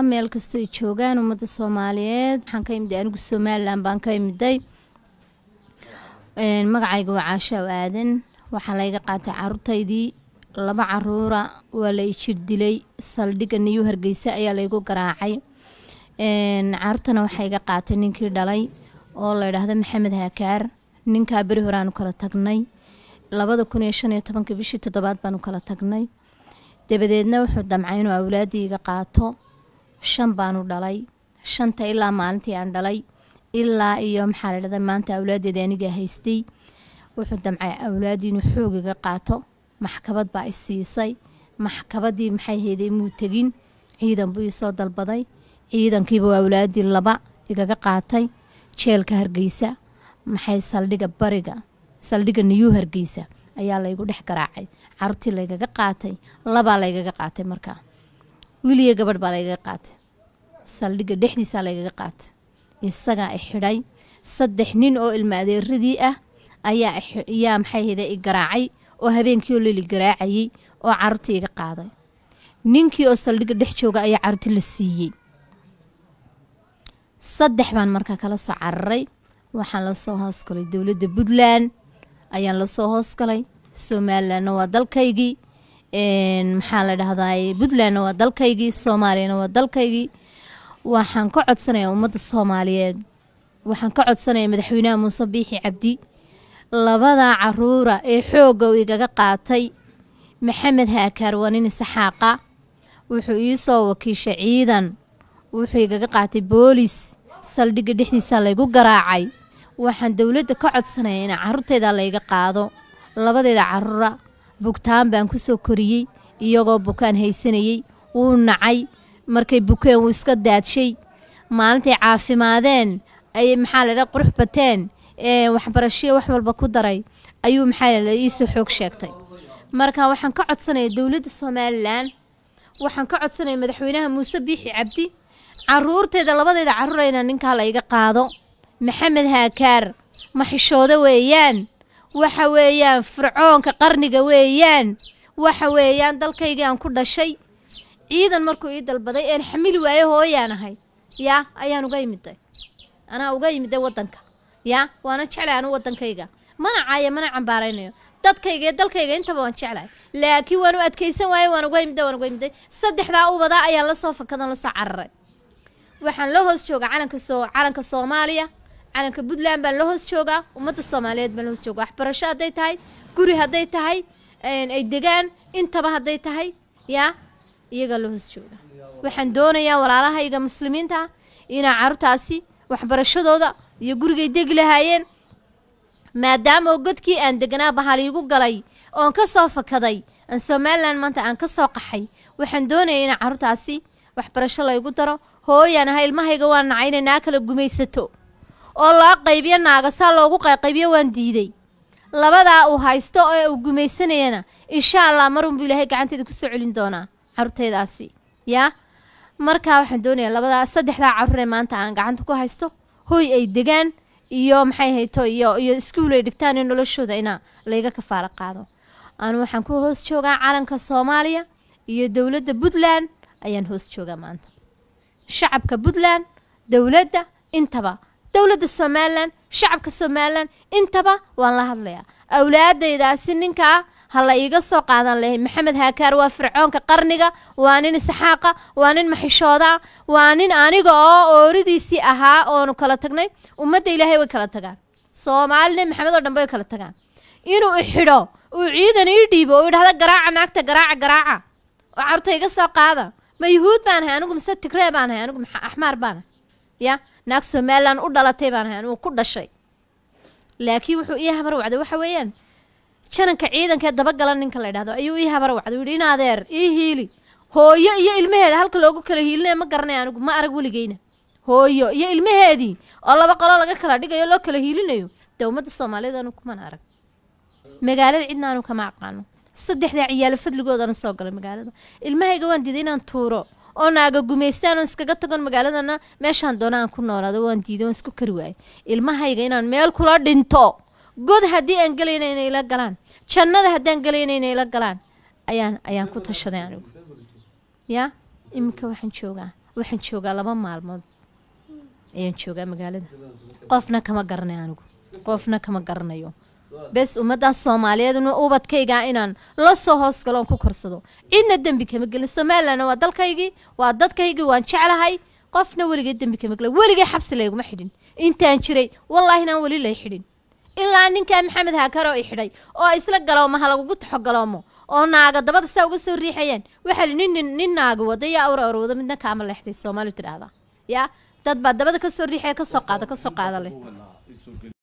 Meel kastoo ay joogaan ummadda Soomaaliyeed, waxaan ka imiday anigu Somaliland baan ka imiday. Magacayga waa Caasha Aadan. Waxaa layga qaatay caruurtaydii, laba caruura waa la ijir dilay. Saldhigga New Hargeysa ayaa laygu garaacay. Caruurtana waxaa iga qaatay ninkii dhalay oo la idhaahdo Maxamed Haakaar. Ninkaa beri horeaanu kala tagnay, 2015-ka bishii toddobaad baanu kala tagnay. Dabadeedna wuxuu damcay inuu awlaaddii iga qaato. Shan baanu dhalay. Shanta ilaa maalintii aan dhalay ilaa iyo, maxaa la dhahda, maanta awlaaddeeda aniga haystay. Wuxuu damcay awlaaddii inuu xoog iga qaato. Maxkamad baa i siisay. Maxkamaddii, maxay hayday, muu tegin. Ciidan buu iisoo dalbaday. Ciidankiiba awlaaddii laba igaga qaatay. Jeelka Hargeysa, maxay, saldhigga bariga, saldhigga New Hargeysa ayaa laygu dhex garaacay. Caruurtii laygaga qaatay labaa laygaga qaatay. Markaa wiil iyo gabadh baa laygaga qaatay. Saldhigga dhexdiisaa laygaga qaatay. Isagaa i xidhay. Saddex nin oo ilma adeeradii ah ayaa yaa, maxay hayday, i garaacay oo habeenkii oo leli garaacayay oo caruurtii iga qaaday. Ninkii oo saldhigga dhex jooga ayaa caruurtii la siiyey. Saddex baan markaa kala soo cararay. Waxaan lasoo hoosgalay dowladda Puntland ayaan lasoo hoosgalay. Somalilandna waa dalkaygii, maxaa la dhahdaay, Puntlandna waa dalkaygii, Soomaaliyana waa dalkaygii. Waxaan ka codsanayaa ummadda Soomaaliyeed, waxaan ka codsanayaa madaxweynaha Muuse Biixi Cabdi, labada caruura ee xoogga uu igaga qaatay Maxamed Haakaar. Waa nin Isaxaaqa. Wuxuu iisoo wakiishay ciidan, wuxuu igaga qaatay boolis. Saldhigga dhexdiisa laygu garaacay. Waxaan dowladda ka codsanaya in caruurteyda layga qaado. Labadeeda caruura bugtaan baan kusoo koriyey. Iyagoo bukaan haysanayey wuu nacay. Markay bukeen wuu iska daadshay. Maalintay caafimaadeen ay, maxaa la dhaha, qurux bateen ee waxbarashiya wax walba ku daray ayuu, maxaa la, iisoo xoog sheegtay. Marka waxaan ka codsanaya dowladda Somaliland, waxaan ka codsanaya madaxweynaha Muuse Biixi Cabdi, caruurteeda, labadeeda caruur inaa ninkaa la iga qaado. Maxamed Haakaar maxishoodo weeyaan. Waxa weeyaan fircoonka qarniga weeyaan. Waxa weeyaan dalkaygii aan ku dhashay ciidan markuu ii dalbaday een xamili waayo, hooyaan ahay yaa, ayaan uga imiday. Anaa uga imiday wadanka yaa, waana jeclay anu wadankayga. Mana caaya, mana cambaaraynayo. Dadkayga iyo dalkayga intaba waan jeclahay, laakiin waan u adkaysan waaye. Waan uga imiday, waan uga imiday. Saddexdaa ubadaa ayaan lasoo fakadan, lasoo cararay. Waxaan la hoos joogaa calanka Soomaaliya, calanka Puntland baan la hoos joogaa. Ummadda Soomaaliyeed baan la hoos joogaa. Waxbarasho hadday tahay, guri hadday tahay ay degaan, intaba hadday tahay yaa, iyagaa la hoos jooga. Waxaan doonayaa walaalahayga muslimiinta ah inaa carruurtaasi waxbarashadooda iyo gurigay degi lahaayeen, maadaama oo godkii aan deganaa bahal iigu galay oon ka soo fakaday, aan Somaliland maanta aan ka soo qaxay. Waxaan doonaya inaa carruurtaasi waxbarasho laygu daro. Hooyaan ahay, ilmahayga waan nacay inay naa kala gumaysato oo loo qaybiyo naaga saa loogu qayqaybiyo. Waan diiday. Labadaa uu haysto ee uu gumaysanayana, insha Allah, marunbuu Ilaahay gacanteeda kusoo celin doonaa carruurtaydaasi yaa. Markaa waxaan doonayaa labadaa, saddexdaa carruur ee maanta aan gacanta ku haysto, hoy ay degaan iyo, maxay hayto, iyo iskuul ay dhigtaan iyo noloshooda inaa layga kafaalo qaado. Anu waxaan ku hoos joogaa calanka Soomaaliya iyo dowladda Puntland ayaan hoos joogaa maanta. Shacabka Puntland, dowladda intaba, dowladda Somaliland, shacabka Somaliland intaba waan la hadlayaa. Awlaadaydaasi ninkaa ha la iiga soo qaadan lahay. Maxamed Haakaar waa fircoonka qarniga, waa nin Isxaaqa, waa nin maxishooda, waa nin aniga oo ooridiisii ahaa oonu kala tagnay. Ummadda Ilaahay way kala tagaan, Soomaalina Maxamed oo dhan bay kala tagaan. Inuu ixidho, uu ciidan ii dhiibo oo idhahda "Garaaca naagta, garaaca, garaaca oo carruurta iga soo qaada." Ma Yuhuud baan ahay anigu mise Tigree baan ahay anigu? Axmaar baan ahay ya? Naag Somaliland u dhalatay baan ahay anigu, ku dhashay. Laakiin wuxuu ii habar wacday, waxa weeyaan jananka ciidanka ee dabagala ninka la idhahdo ayuu ii habar wacday. Uu yidhi, "In adeer, ii hiili." Hooyo iyo ilmaheeda halka loogu kala hiilinaya ma garanay anigu, ma arag weligeyna hooyo iyo ilmaheedii oo laba qolo laga kala dhigayo, loo kala hiilinayo. Dee ummadda Soomaaliyeed anu kumana arag magaalada, cidna anu kama aqaano. Saddexdaa ciyaalo fadligoodaan soo galay magaalada. Ilmahayga waan diiday inaan tuuro oo naaga gumaystaan oon iskaga tagon magaaladana, meeshaan doona aan ku noolaado. Waan diiday, waan isku kari waayay ilmahayga inaan meel kula dhinto. God haddii aan gelayna inay ila galaan, jannada haddaan gelayna inay ila galaan ayaan ku tashaday anigu yaa. Iminka waxaan joogaa Waxaan joogaa 2 maalmood ayaan joogaa magaalada. Qofna kama garanayo anigu, qofna kama garanayo. Bes, ummaddaas Soomaaliyeed ubadkaygaa inaan la soo hoos galo oon ku korsado, cidna dembi kama gelin. Somalilandna waa dalkaygii, waa dadkaygii, waan jeclahay. Qofna weligay dembi kama gelin, weligay xabsi layguma xidhin intaan jiray. Wallaahi inaan weli lay xidhin, ilaa ninkaa Maxamed Haakaro i xidhay oo isla galoomo ha lagugu taxo galoomo oo naaga dabada saa uga soo riixayeen. Waxaa li nin naaga wada iyo awra awra wada midna kaama leexday, Soomaali tidhaahdaa. Yaa dad baa dabada kasoo riixaya, kasoo qaada, kasoo qaada leh.